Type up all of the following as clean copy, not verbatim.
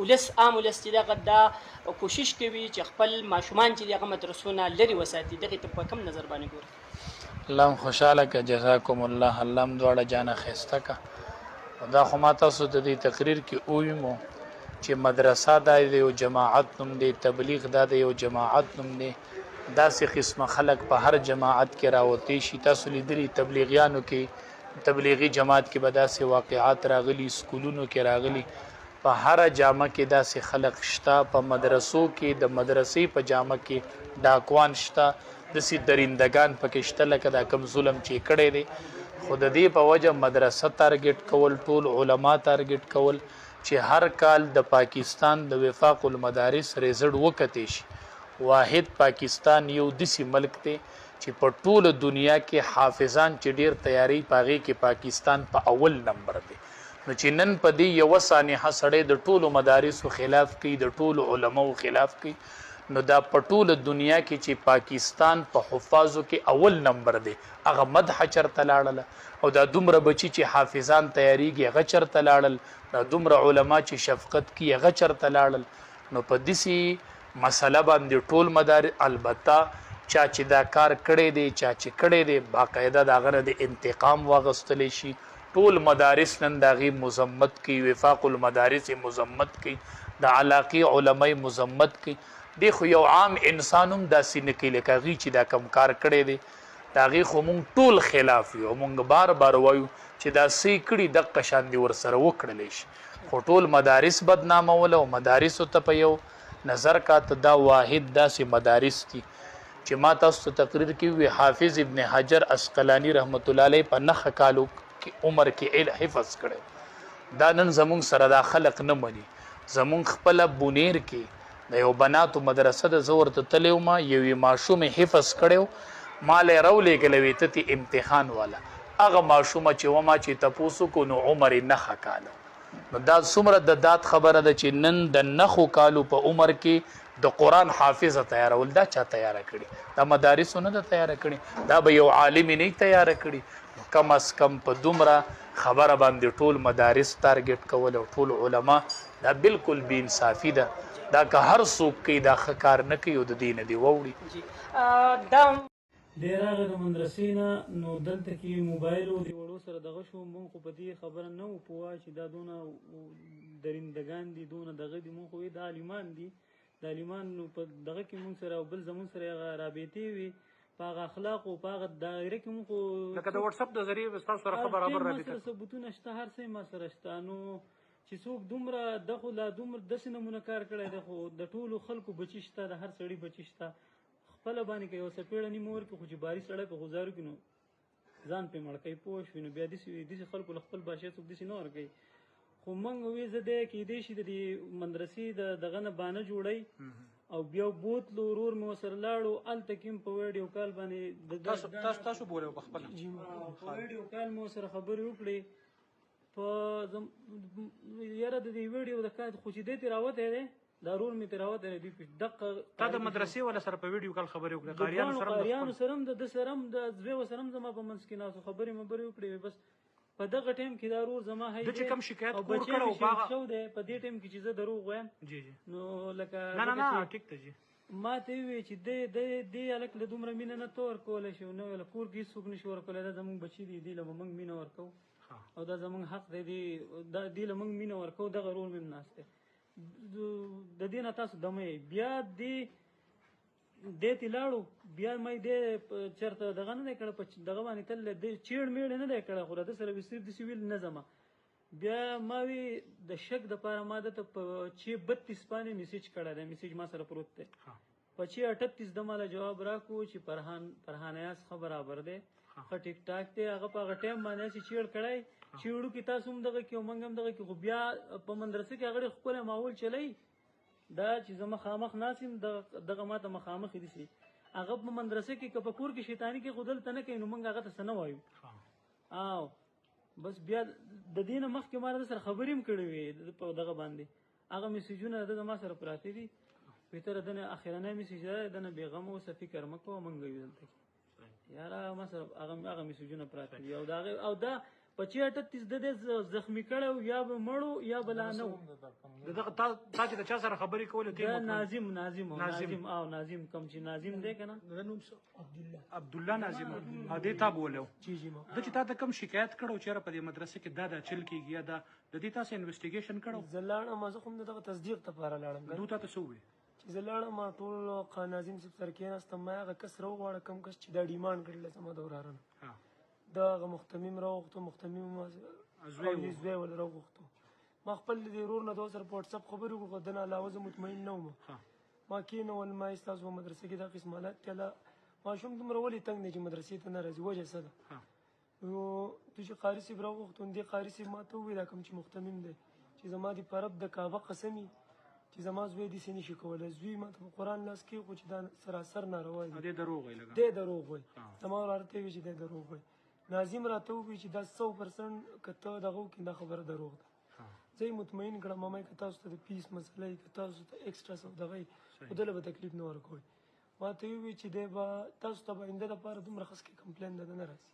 ولس، عام ولس چې دغه دا کوشش کوي چې خپل ماشومان چې دغه مدرسو نه لرې وساتي، دغې ته په کوم نظر باندې ګوري؟ الله هم خوشحاله که، جزاکم الله، الله هم دواړه جانه ښایسته که. دا خو ما تاسو ته دې تقریر کې وویمو چې مدرسه دا د یو جماعت نوم دی، تبلیغ دا د یو جماعت نوم دی. داسې قسمه خلک په هر جماعت کې راوتی شي. تاسو لیدلي تبلیغیانو کې، تبلیغي جماعت کې به داسې واقعات راغلي، سکولونو کې راغلي، په هره جامه کې داسې خلک شته. په مدرسو کې د مدرسې په جامه کې ډاکوان شته، داسې درندګان پکې شته، لکه دا کم ظلم چې کړی دی. خو د دې په وجه مدرسه تارګټ کول، ټول علما تارګټ کول، چې هر کال د پاکستان د وفاق المدارس رزلټ وکتی شي. واحد پاکستان یو داسې ملک دی چې په ټوله دنیا کې حافظان چې ډیر تیاری په هغې کې پاکستان په اول نمبر دی. نو چې نن په دې یوه سانحه سړی د ټولو مدارسو خلاف کوي، د ټولو علماو خلاف کوي، نو دا په ټوله دنیا کې چې پاکستان په حفاظو کې اول نمبر دی، هغه مدح چرته لاړله؟ او دا دومره بچي چې حافظان تیاریږي هغه چرته لاړل؟ دا دومره علما چې شفقت کوي هغه چرته لاړل؟ نو په داسې مسله باندې ټول مدارس، البته چا چې دا کار کړی دی، چا چې کړی دی، باقاعده د هغه نه د انتقام واغستلی شي. ټول مدارس نن د هغې مذمت کوي، وفاق المدارس یې مذمت کوي، د علاقې علما یې مذمت کوي. دی خو یو عام انسان هم داسې نه کوي لکه هغوی چې دا کوم کار کړی دی. د هغې خو مونږ ټول خلاف یو، مونږ بار بار وایو چې دا څه یې کړي دقه شان دې ورسره وکړلی شي. خو ټول مدارس بدنامول او مدارسو ته په یو نظر کاته. دا واحد داسې مدارس دي چې ما تاسو ته تقریر کې وی، حافظ ابن حجر عسقلانی رحمت الله علیه په 9 کالو کې عمر کې حفظ کړی. دا نن زمونږ سره دا خلق نه مني. زمونږ خپله بونیر کې د یو بناتو مدرسه ده، زه ورته تللی وم، یوې ماشومې حفظ کړی و، ما له یې راولېږلی، وی ته ترې امتحان واله. هغه ماشومه چې وه ما چې تپوس وکړو نو عمر یې 9 کاله. نو دا څومره د داد خبره ده چې نن د 9 کالو په عمر کې د قرآن حافظه تیارول، دا چا تیاره کړي؟ دا مدارسو نه ده تیاره کړي، دا به یو عالم نه تیاره کړي. نو کم از کم په دومره خبره باندې ټول مدارس تارګټ کول او ټول علما، دا بالکل بې انصافي ده. دا که هر څوک کوي دا ښه کار نه کوي او د دې نه دې واوړي. دا دی راغی د مدرسې نه، نو دلته کې موبایل و، د وړو سره دغه شو. مونږ خو په دې خبره نه وو پوه چې دا دونه درندګان دي، دونه دغه دي. مونږ خو وی دا عالمان دي، د عالمان نو په دغه کې مونږ سره او بل زمونږ سره هغه رابطې وي، په هغه اخلاقو په هغه دایره کې مونږ خو لکه د واتساپ د ذریعې به ستاسو سره ښه برابر هر ټیم ما رابطه سره ثبوتونه شته، هر څه ما سره شته. نو چې څوک دومره د خو لا دومره داسې نمونه کار کړی دی، خو د ټولو خلکو بچي شته، د هر سړي بچي شته. خپله باندې که یو څپېړه نیمه ورکړي، خو چې باري سړی په غوزارو کې نو ځان پرې مړ کوي، پوه شوې؟ نو بیا داسې خلکو له خپل بادشاه څوک داسې نه ورکوي. خو موږ وی زه دی کېدای شي د دې مدرسې د دغه نه بانه جوړوي او بیا بوتلو، ورور مې ورسره لاړو، هلته کې هم په ویډیو کال باندې د تاسو بولئ په خپله. جی، په ویډیو کال مې ورسره خبرې وکړې. په یاره د دې ویډیو د کار خو چې دی ترې راوتی دی، دا رور مې ترې راوتی دی، دوی په دقه تا د مدرسې والا سره په ویډیو کال خبرې وکړې؟ د قاریانو دواړو سره هم د قاریانو خپل سره هم، د ده سره هم، د زوی سره هم زما په منځ کې ناست وو، خبرې مبرې وکړې. بس په دغه ټایم کې دا رور زما هی د چې دی کوم شکایت او کور بچی کړی مې و، په هغه شهید شو دی په دې ټایم کې چې زه دروغ وایم. جی، جی. نو لکه نه، نه، ځکه نه، چې ټیک دی، جی. ما ته یې وویل چې دی هلک له دومره مینه نه ته ورکولی شي، نه ویل کور کې هېڅوک نه شي ورکولی، دا زموږ بچي دي، دې له به موږ مینه ورکوو او دا زموږ حق دی، دې له موږ مینه ورکوو. دغه رور مې هم ناست دی. د دې نه تاسو دمه یئ. بیا دې ته لاړو، بیا مې دې چېرته دغه نه دی کړی، په دغه باندې تل دې چیړ میړ نه دی کړی، خو د ده سره مې صرف داسې ویل نه ځمه. بیا ما وی د شک دپاره ما ده ته په چې 32 باندې میسج کړی دی، میسج ما سره پروت دی. په چې 38 د ما له جواب راکړو چې فرهان ایاز ښه برابر دی، ښه ټیک ټاک دی. هغه په هغه ټایم باندې هسې چیړ کړی، چیړو کې تاسو هم دغه کې او موږ هم دغه کې، خو بیا په مدرسه کې هغه ډېر ښکلی ماحول چلی. دا چې زه مخامخ ناست یم، دغه ما ته مخامخ دي سي. هغه په مدرسه کې که په کور کې شیطاني کې خو دلته نه کوي، نو موږ هغه ته څه نه وایو. او بس بیا د دې نه مخکې ما له سره خبرې هم کړې وې په دغه باندې، هغه میسجونه د ده زما سره پراته دي. وی ته د نه اخرنی میسج دی، د نه بېغمه اوسه، فکر مه کوه، موږ یو دلته کې. یاره ما سره هغه میسجونه پراته دي. او دا هغه، او دا 25 38 د دې زخمی کړو، یا به مړو یا به لا نه وو. دغه تا چې د چا سره خبرې کولې ته ناظم ناظم ناظم او ناظم کم چې ناظم دی کنه، د نوم څه؟ عبد الله، عبد الله ناظم. او دې تا بولیو جی جی. ما د چې تا ته کوم شکایت کړو چې په دې مدرسې کې دا چل کیږي، یا دا د دې تاسو انویسټیګیشن کړو؟ زه لاړم، زه خو دغه تصدیق ته پاره لاړم. دوی ته څه وویل؟ چې زه لاړم ټول ناظم صاحب سره کېناستم، ما هغه کس راوغواړه کوم کس چې دا ډیمانډ کړل زما د وراره نه. دا هغه مختمیم راوغوښتو، مختمیم زوی ول راوغوښتو. ما خپل د ورور نه دوه سره په واتساپ خبرې وکړو، خو د نه علاوه زه مطمئن نه وم. ما کېنول، ما یې ستاسو په مدرسې کې دا قسم حالات دی، ماشوم دومره ولې تنګ دی چې مدرسې ته نه راځي، وجه څه ده؟ نو دوی چې قاري صاحب راوغوښتو، دې قاري صاحب ما ته وویل کوم چې مختمیم دی چې زما د په رب د کعبه قسم چې زما زوی داسې نه شي کولی، زوی ما ته په قرآن لاس کېښود چې دا سراسر ناروا دی. دی دروغ وایي لګا، دی دروغ وایي. زما وراره ته وویل چې دی دروغ وایي. ناظم راته وویل چې دا 100% که ته دغه وکړې دا خبره دروغ ده. زه یې مطمئن کړم، ما که تاسو ته د پیس مسله یې، که تاسو ته ایکسټرا څه دغه یې، خو دله به تکلیف نه ورکوي. ما ته یې وویل چې دی به تاسو ته به آینده دپاره دومره ښه کمپلین ده نه راځي.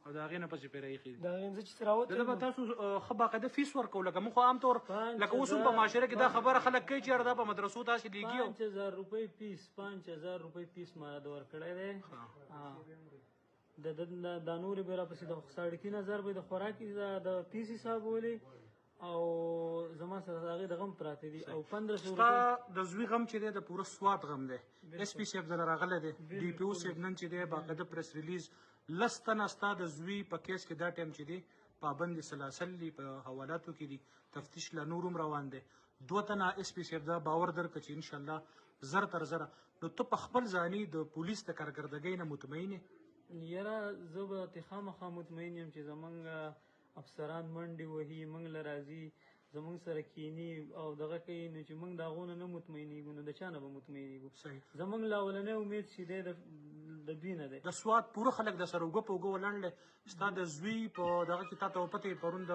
او د هغې نه پسې پرې ایښي د هغې نه چې څه راوتل. دله به تاسو ښه باقاعده فیس ورکوو؟ لکه موږ خو عام طور لکه اوس هم په معاشره کې دا خبره خلک کوي چې یاره دا په مدرسو تاسې لېږي. 5000 روپۍ فیس، 5000 روپۍ فیس ما د ورکړی دی. د دا نورې به راپسې د 3500 به د خوراک د فیس حساب ولې، او زما سره هغې د غم پراته دي. او 1500 ستا د زوی غم چې دی د پوره سوات غم دی. اس پي صاحب دله راغلی دی، ډي پي او صاحب نن چې دی باقاعده پریس ریلیز، 10 تنه ستا د زوی په کیس کې دا ټایم چې دی پابند سلاسل دي، په حوالاتو کې دي، تفتیش لا نور هم روان دی. 2 تنه اس پي صاحب دا باور درکړه چې انشاءالله زر تر زره. نو ته په خپل ځاني د پولیس د کارکردګۍ نه مطمئن یې؟ یاره زه به ترې خامخا مطمئن یم چې زمونږ افسران منډې وهي، موږ له راځي، زمونږ سره کینی او دغه کوي، نو چې موږ د هغو نه نه مطمئنېږو نو د چا نه به مطمئنېږو؟ زمونږ له اولنی امید چې دی د دوی نه دی. د سوات پوره خلک د سره اوږه په اوږه ولاړ دی. ستا د زوی په دغه کې تا ته پته یې پرون د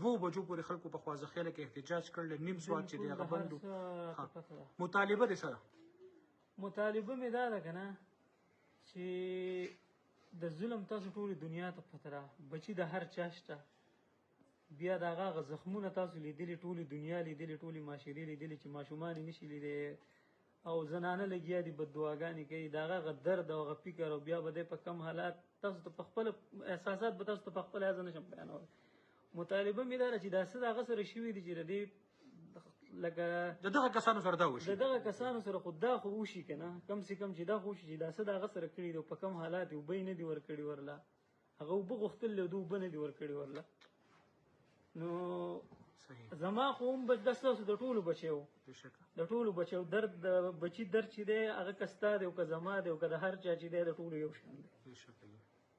2 بجو پورې خلکو په خوازه خېله کې احتجاج کړل، نیم سوات چې دی هغه بند و. مطالبه دې سره؟ مطالبه مې دا ده که نه چې د ظلم تاسو ټولې دنیا ته پته ده، بچي د هر چا شته، بیا د هغه هغه زخمونه تاسو لیدلي، ټولې دنیا لیدلي، ټولې معاشرې لیدلي چې ماشومان یې نشي لیدلی او زنانه لګیا دي بددعاګانې کوي، د هغه هغه درد او هغه فکر، او بیا به دی په کم حالات تاسو ته په خپله احساسات به تاسو ته په خپله زه نشم بیانولی. مطالبه مې دا ده چې دا څه د هغه سره شوي دي چې د دې لکه د دغه کسانو سره دا وشي، د دغه کسانو سره خو دا خو وشي که نه، کم سه کم چې دا خو وشي چې دا څه د هغه سره کړي دي او په کم حالات یې اوبه یې نه دي ورکړي ورله، هغه اوبه غوښتل له دوی اوبه نه دي ورکړي ورله. نو زما خو هم بس دا ستاسو د ټولو بچیو، د ټولو بچیو درد، د بچي درد چې دی هغه که ستا دی او که زما دی او که د هر چا چې دی د ټولو یو شان دی.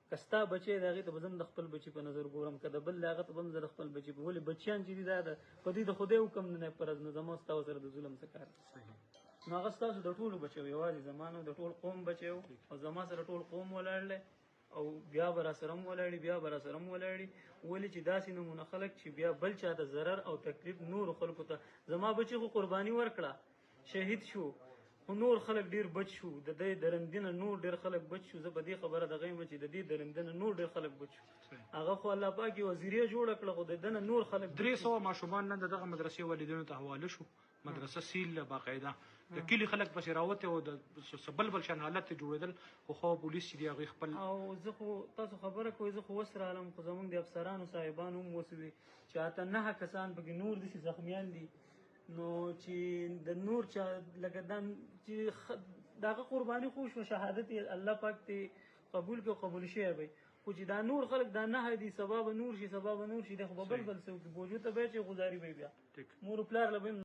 که ستا بچی دی هغې ته به زه هم د خپل بچي په نظر ګورم، که د بل دی هغه ته به هم زه د خپل بچي په، ولې بچیان چې دي دا ده په دوی د خدای حکم نه دی فرض، نو زما ستا سره د ظلم څه کار دی؟ نو هغه ستاسو د ټولو بچیو، یوازې زما نه، د ټول قوم بچیو، او زما سره ټول قوم ولاړ دی او بیا به راسره هم ولاړي، بیا به راسره هم ولاړي. ولې چې داسې نمونه خلک چې بیا بل چا ته ضرر او تکلیف نورو خلکو ته، زما بچي خو قرباني ورکړه، شهید شو، خو نور خلک ډېر بچ شو، د دې درندې نه نور ډېر خلک بچ شو. زه په دې خبره دغه یم چې د دې درندې نه نور ډېر خلک بچ شو. هغه خو الله پاک یوه ذریعه جوړه کړه، خو د ده نه نور خلک بچ 300 ماشومان نن د دغه مدرسې والدینو ته حواله شو، مدرسه سیل له باقاعده د کلي خلک پسې راوتي او د څه بل بل شان حالت ته جوړېدل، خو خو پولیس چې دي هغوی خپل او زه خو تاسو خبره کوئ، زه خو اوس رالم، خو زمونږ د افسرانو صاحبانو هم اوس وي چې 8 9 کسان پکې نور داسې زخمیان دي، نو چې د نور چا لکه دا چې د هغه قرباني خو شوه، شهادت یې الله پاک ته قبول کړي، قبول شوی به وي، خو چې دا نور خلک دا نه دي، سبا به نور شي، سبا به نور شي، دا خو به بل بل څه وکړي، بوجو ته به یې چې غزاري به یې بیا مور و پلار له به یې